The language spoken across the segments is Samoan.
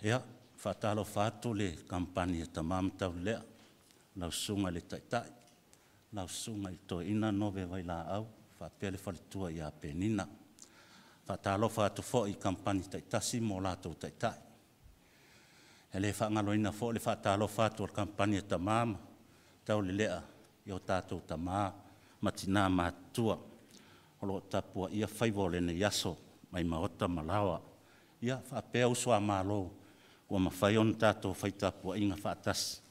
Ia, faatalofa atu le kamupani a Tama ma Taulelea, lau Susuga i le Taitai, lau Susuga i le Toeaina Nove Vailaau faapea le faletua ia Penina. Faatalofa atu foi i kamupani taitasi ma o latou taitai. E le faagaloina foi le faatalofa atu a le kamupani a Tama ma Taulelea i o tatou tama ma tina matutua o lo o tapuaia faiva o lenei aso mai maota ma laoa, ia faapea uso a Malo ua mafai ona tatou fai tapuaiga faatasi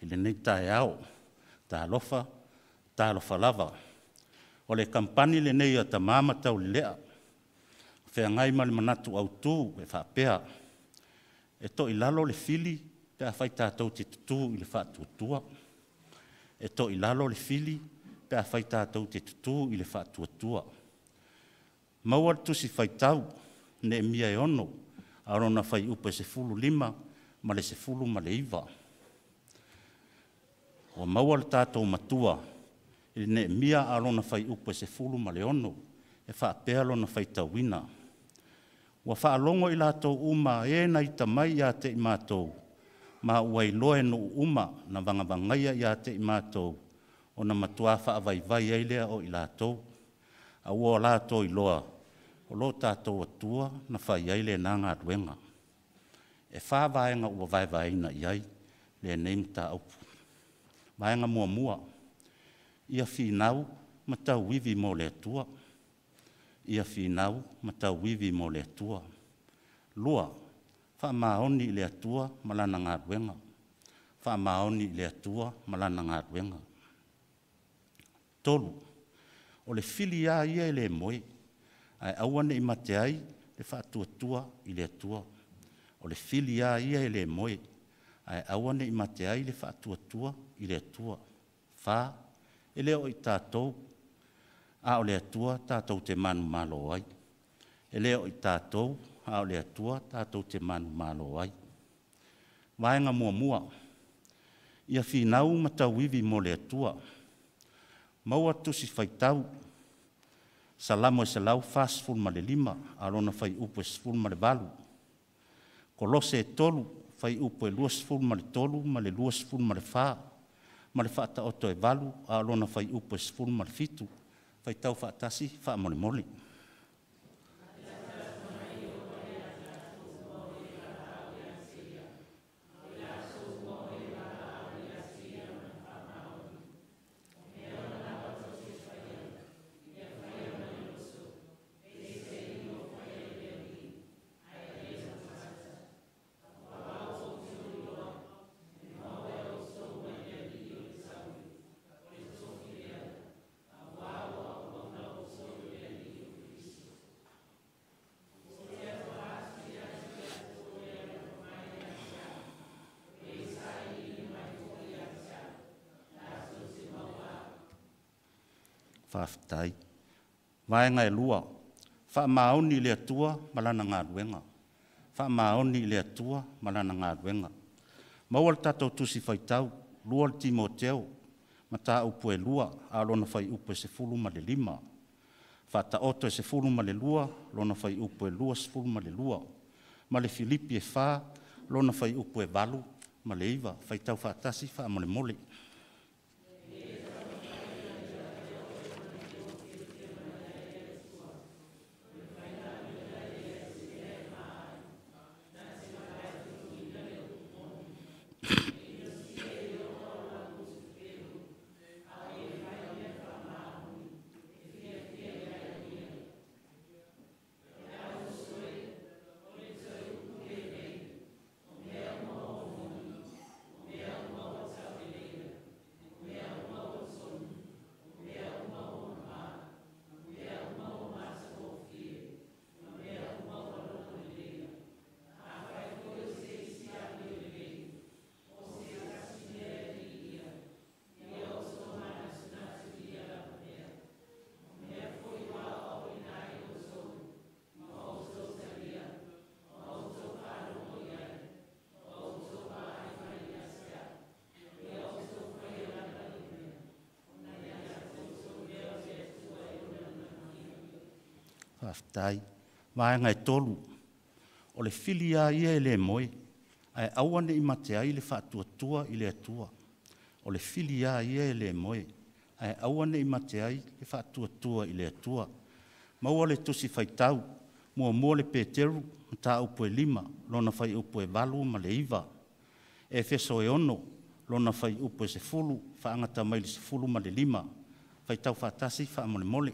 i lenei taeao. Talofa, talofa lava. O le kamupani lenei a Tama ma Taulelea, e feagai ma le manatu autu e faapea; e toilalo le fili pe afai tatou te tutu i le faatuatua. E toilalo le fili pe afai tatou te tutu i le faatuatua. Maua le Tusi Faitau Neemia e 6 a o lona fuaiupu e 15 ma le 19. Ua maua le tatou Matua i le Neemia a o lona fuaiupu e 16 e faapea lona faitauina; “Ua faalogo i latou uma e na ita mai ia te i matou, ma ua iloa e nuu uma na vagavagaia ia te i matou, ona matua faavaivai ai lea o i latou, a ua latou iloa, o lo tatou Atua na fai ai lena galuega.” E fa vaega ua vaevaeina i ai lenei mataupu. Vaega muamua, ia finau ma tauivi mo le Atua. Ia finau ma tauivi mo le Atua. Lua, faamaoni i le Atua ma Lana galuega. Faamaoni i le Atua ma Lana galuega. Tolu, o le fili lava ia e le moe, ae aua ne i mate ai le faatuatua i le Atua. O le fili lava ia e le moe, ae aua ne i mate ai le faatuatua i le Atua. Fa, e le o i tatou, a o le Atua tatou te manumalo ai. E le o i tatou, a o le Atua tatou te manumalo ai. Vaega muamua, ia finau ma tauivi mo le Atua. Maua le Tusi Faitau Salamo e 145 a o lona fuaiupu e 18, Kolose e 3 fuaiupu e 23 ma le 24, ma le Faataoto e 8 a o lona fuaiupu e 17. Faitau faatasi faamolemole. Faafetai. Vaega e 2, faamaoni i le Atua ma Lana galuega. Faamaoni i le Atua ma Lana galuega. Maua le tatou Tusi Faitau 2 Timoteo mataupu e 2 a o lona fuaiupu e 15, Faataoto e 12 lona fuaiupu e 22, ma le Filipi e 4 lona fuaiupu e 8 ma le 9. Faitau faatasi faamolemole. Faafetai. Vaega e 3, o le fili lava ia e le moe, Ae aua ne i mate ai le faatuatua i le Atua. O le fili lava ia e le moe, ae aua ne i mate ai le faatuatua i le Atua. Maua le tusi faitau, muamua le Peteru, mataupu e 5, lona fuaiupu e 8 ma le 9. Efeso e 6, lona fuaiupu e 10, faagata mai le 15. Faitau faatasi faamolemole.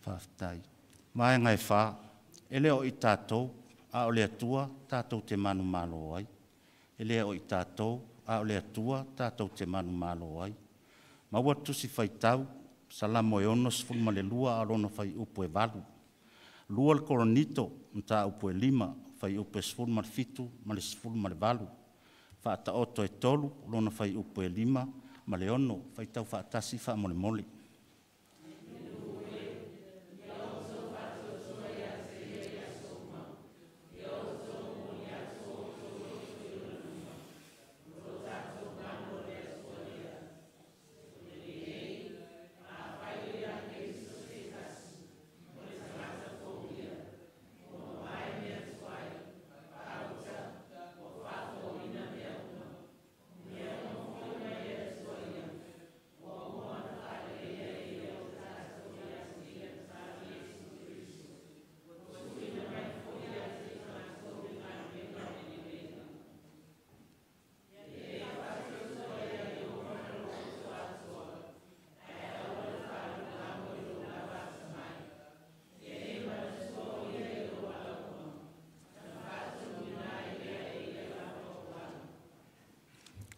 Faafetai. Vaega e 4, e le o i tatou, a o le Atua tatou te manumalo ai. E le o i tatou, a o le Atua tatou te manumalo ai. Maua le tusi faitau, Salamo e 62 a o lona fuaiupu e 8. 2 le Koronito, mataupu e 5, fuaiupu e 17 ma le 18. Faataoto e 3, lona fuaiupu e 5 ma le 6. Faitau faatasi faamolemole.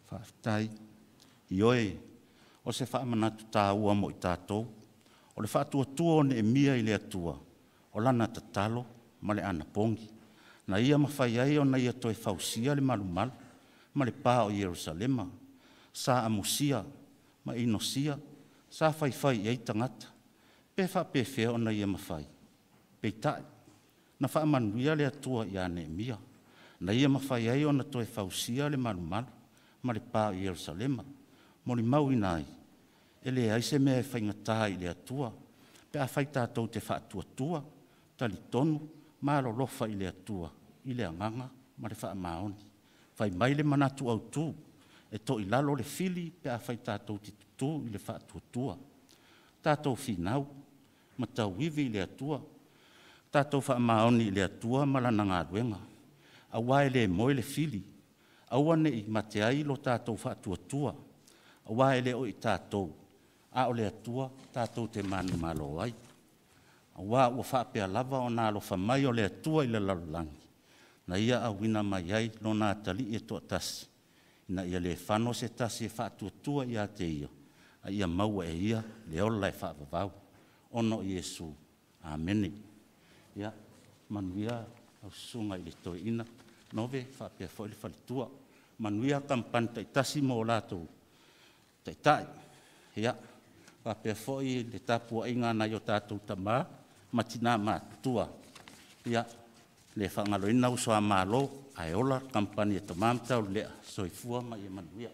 Faafetai. Ioe, o se faamanatu taua mo i tatou, o le faatuatua o Neemia i le Atua, o lana tatalo ma le anapogi, na ia mafai ai ona ia toe fausia le malumalu ma le pa o Ierusalema, sa amusia ma inosia, sa faifai i ai tagata, pe faapefea ona ia mafai. Peitai, na faamanuia le Atua ia Neemia, na ia mafai ai ona toe fausia le malumalu ma le pa o Ierusalema. Molimauina ai, e leai se mea e faigata i le Atua, pe afai tatou te faatuatua, talitonu ma alolofa i le Atua i le agaga ma le faamaoni. Fai mai le manatu autu, e toilalo le fili pe afai tatou te tutu i le faatuatua. Tatou finau ma tauivi i le Atua, tatou faamaoni i le Atua ma Lana galuega, aua e le moe le fili, aua ne i mate ai lo tatou faatuatua, aua e le o i tatou, a o le Atua tatou te manumalo ai. Aua ua faapea lava ona alofa mai o le Atua i le lalolagi, na ia auina mai ai Lona Atalii e toatasi, ina ia le fano se tasi e faatuatua ia te Ia, a ia maua e ia le ola e faavavau. Ona o Iesu. Amene. Ia, manuia lau susuga i le Toeaina Nove faapea foi le faletua. Manuia kamupani taitasi mo latou Taitai. Ia, faapea foi le tapuaiga a nai o tatou tama ma tina matutua. Ia, e le faagaloina uso a Malo, ae ola le kamupani a Tama ma Taulelea, soifua ma ia manuia.